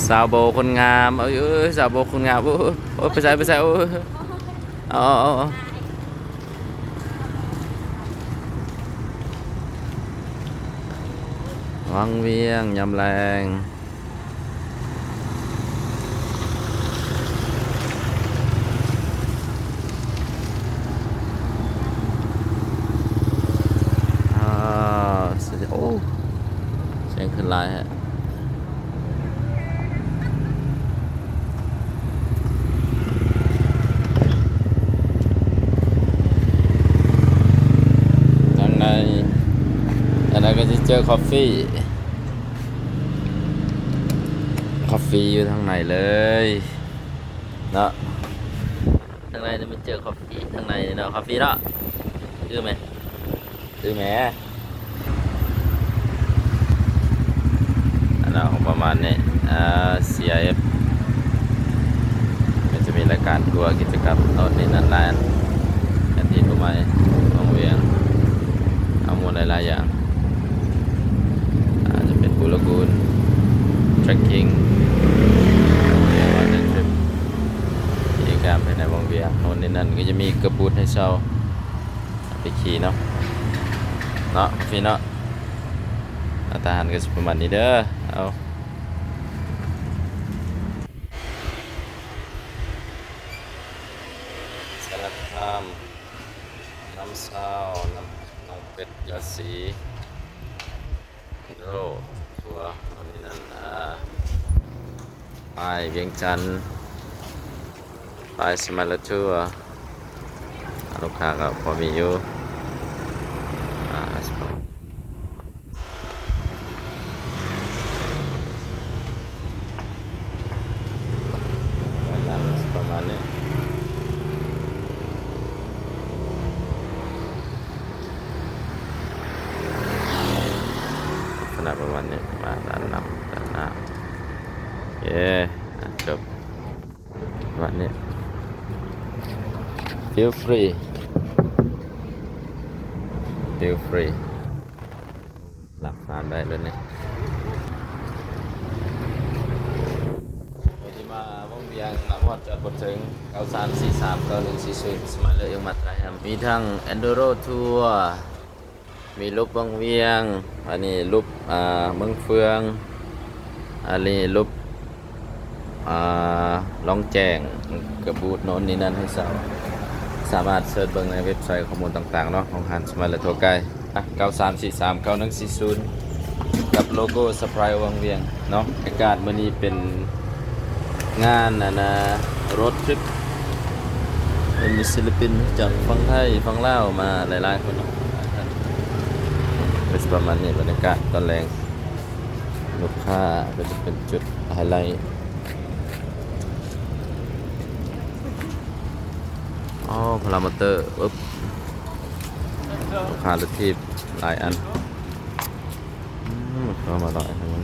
ສາວໂບຄົນງາມ ເອີຍ ເອີຍ ສາວໂບຄົນງາມ ໂອ້ຍ ໂອ້ຍ ໄປໃສ ໄປໃສ ໂອ້ຍ ເອົາ ເອົາ ເອົາ ວັງວຽງຍາມແລງ. ອ່າ ໂອ້ ສຽງຂຶ້ນຫຼາຍແຮະ. ທາງໃນ ອັນນັ້ນກໍຊິເຈີຄອບຟີ ຄອບຟີຢູ່ທາງໃນເລີຍເນາະ. ທາງໃນນີ້ມັນເຈີຄອບຟີ ທາງໃນນີ້ເນາະ ຄອບຟີເນາະ ຄືແມ່ ຄືແມ່ ອັນນັ້ນປະມານນີ້ ອ່າ ຊີໄອເອັຟ ມັນຈະມີລາຍການທົວ ກິດຈະກຳໂນ່ນນີ້ນັ້ນຫຼາຍອັນ ແຜນທີ່ທົ່ວໄປວັງວຽງ ເອົາໝົດຫຼາຍໆຢ່າງ ອາດຈະເປັນບູລາກູນ ເທຣັກກິ້ງ ເຣີຍວອເຕີທຣິບ ກິດຈະກຳພາຍໃນວັງວຽງ ໂນ່ນນີ້ນັ້ນ ກໍຈະມີກະບູດໃຫ້ເຊົ່າ ໄປຂີ່ເນາະ ເນາະ ພີ່ເນາະ ອາ ຕາຫານກໍຊິປະມານນີ້ເດີ ເອົາ ສາລະຄາມ ນ້ຳຊາວ ນ້ຳ ນ້ອງເປັດ ລາສີ ໂຣ ທົວ ອັນນີ້ນັ້ນ ອາ ປ້າຍວຽງຈັນ ປ້າຍສະມາຍເລີທົວ ອາ ລູກຄ້າກໍພໍມີຢູ່ ອາ ປະມານນີ້ ລັກສະນະປະມານນີ້ ມາດ້ານນຳ ດ້ານໜ້າ ເຢ້ ຈົບ ປະມານນີ້ ຟີລຟຣີ ຟີລຟຣີ ລັກສານໄດ້ເລີຍນີ້ ທີ່ມາວັງວຽງ ມາຮອດຈອດບໍ່ເຖິງ ເກົ້າສາມສີ່ສາມເກົ້າໜຶ່ງສີ່ສູນ ສະມາເລີ ເອີງ ມາຕາແຮມ ມີທັງເອັນດູໂຣທົວ ມີຫຼຸບວັງວຽງ ອັນນີ້ຫຼຸບ ອ່າ ເມືອງເຟືອງ ອັນນີ້ຫຼຸບ ອ່າ ລ່ອງແຈ້ງ ກະບູດໂນ່ນນີ້ນັ້ນໃຫ້ເຊົ່າ ສາມາດເສີດເບິ່ງໃນເວັບໄຊຂໍ້ມູນຕ່າງໆເນາະ ຂອງຮ້ານສະມາຍເລີທົວໄກ ອ່ະ ເກົ້າສາມສີ່ສາມເກົ້າໜຶ່ງສີ່ສູນ ກັບໂລໂກ້ສະໄພຣວັງວຽງເນາະ. ບັນຍາກາດມື້ນີ້ເປັນງານ ອັນນ່າ ໂຣດທຣິບ ເປັນມີສິລະປິນຈາກຝັ່ງໄທ ຝັ່ງລາວ ມາຫຼາຍໆຄົນເນາະ ເປັນປະມານນີ້ ບັນຍາກາດຕອນແລງ ລູກຄ້າກໍຈະເປັນຈຸດໄຮໄລ ອໍ ພາລາມອເຕີ ອຶບ ລູກຄ້າລົດຖີບຫຼາຍອັນ ອືມ ເຂົ້າມາຫຼາຍ ໃຫ້ມັນ